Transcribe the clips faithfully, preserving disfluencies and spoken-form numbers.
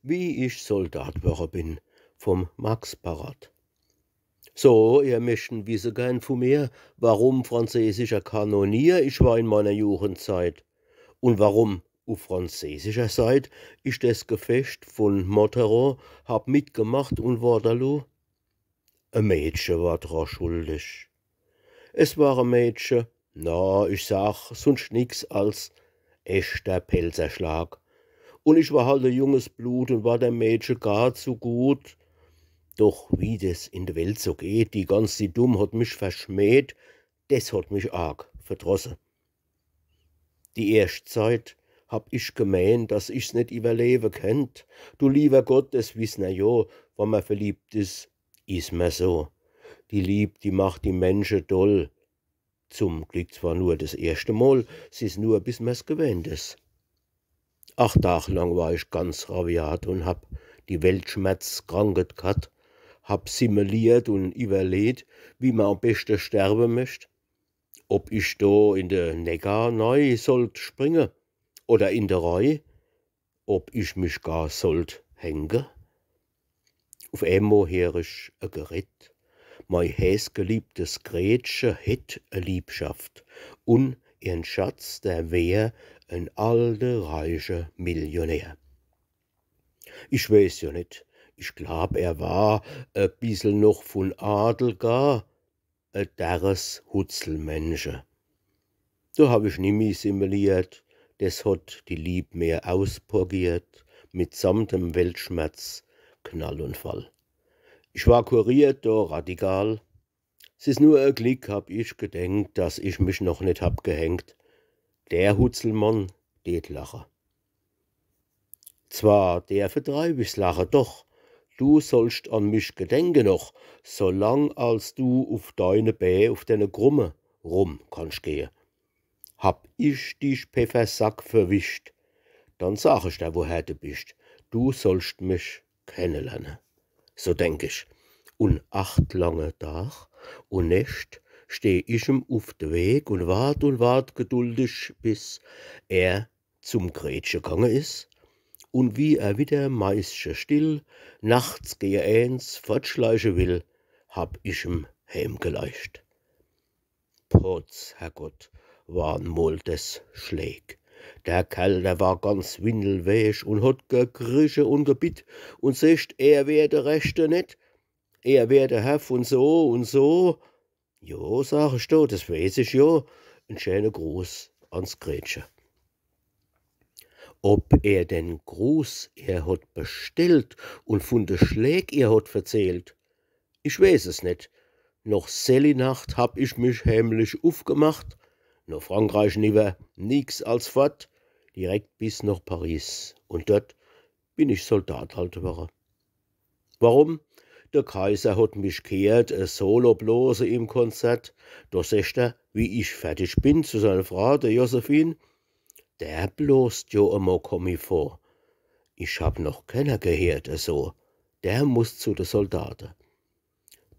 Wie ich Soldat worre bin, vum Max Parat. So, ihr möchten wisse gern vun mir, warum französischer Kanonier ich war in meiner Jugendzeit und warum uf französischer Seit ich des Gefecht vun Montereau hab mitgemacht und Waterloo? E Mädche war dra schuldig. Es war e Mädche, na, ich sag sunscht nix als echter Pälzerschlag. Und ich war halt e junges Blut und war dem Mädche gar zu gut. Doch wie des in de Welt so geht, die ganz Siddum hat mich verschmäht, des hat mich arg verdrosse. Die erscht Zeit hab ich gemeent, dass ich's net iwwerlewe kennt. Du liewer Gott, des wissen er jo, wann mer verliebt is, is mer so. Die Lieb, die macht die Mensche doll. Zum Glick zwar nur des erschte Mol, s is nur, bis mer's gewennt is. Acht Dag lang war ich ganz raviat und hab die Weltschmerzkrankheit ghat, hab simmeliert und iwwerleet, wie mer am beschte sterbe möcht. Ob ich do in de Neckar nei sollt springe oder in de Rhei, ob ich mich gar sollt hänge. Uf emol heer ich e Geredd: Mei heeßgeliebtes Gretche hätt e Liebschaft, un ihrn Schatz, der wär en alde, reiche Millionär. Ich weeß jo net, ich glaab, er war e bissel noch vun Adel gar, e derres Hutzelmännche. Do hab ich nimmi simmeliert, des hot die Lieb mer auspurgiert, mitsamt dem Weltschmerz, Knall und Fall. Ich war kuriert do radikal. S is nur e Glick, hab ich gedenkt, dass ich mich noch net hab gehängt. Der Hutzelmann deet lache. Zwar, der vertreib ich's Lache, doch du sollst an mich gedenke noch, solang als du uf deine Bä, uf dene krumme, rum kannst gehe. Hab ich dich, Peffersack, verwischt, dann sag ich der, woher du bist. Du sollst mich kennelerne. So denk ich. Un acht lange Dag un Nächt steh ich em uf de Weg un wart un wart geduldig, bis er zum Gretche gange is, un wie er wieder meische still nachts gehe eens fortschleiche will, hab ich em hemgeleicht. Potz, Herrgott, waren mol des Schläg. Der Kerl, der war ganz windelwäch un hot gekrische un gebitt un secht, er wär de Rechte net, er wär de Herr vun so un so. Jo, sag ich do, des weeß ich jo. En schäne Gruß ans Gretche. Ob er den Gruß er hot bestellt un vun de Schläg er hot verzählt, ich weeß es net. Noch selli Nacht hab ich mich hemlich ufgemacht, no Frankreich niwwer, nix als fort, direkt bis noch Paris. Un dort bin ich Soldat halt worre. Warum? De Kaiser hot mich gheert e Solo blose im Konzert. Do secht er, wie ich fertig bin, zu seiner Fraa, de Josephine: „Der blost jo emol comme il faut. Ich hab noch kenner gheert e so. Der muss zu de Soldate.“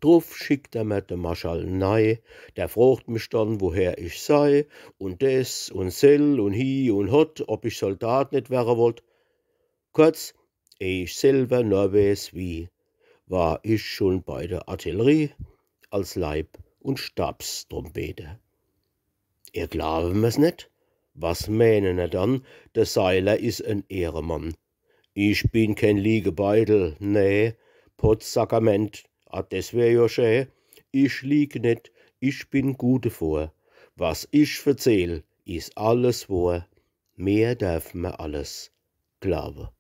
Druf schickt er mer de Marschall nei, der frocht mich dann, woher ich sei, un des un sell un hi un hot, ob ich Soldat net werre wollt. Kurz, eh ich selwer nor weeß wie, war ich schun bei de Artillerie als Leib- un Stabstrompeter. Ihr glaawe mer's net? Was meenen er dann? De Seiler is en Ehremann. Ich bin keen Liegebeitel, nee, Potz Sakrament, ah, des wär jo schä. Ich lieg net, ich bin gut devor. Was ich verzähl, is alles wohr. Mer derf mer alles glaawe.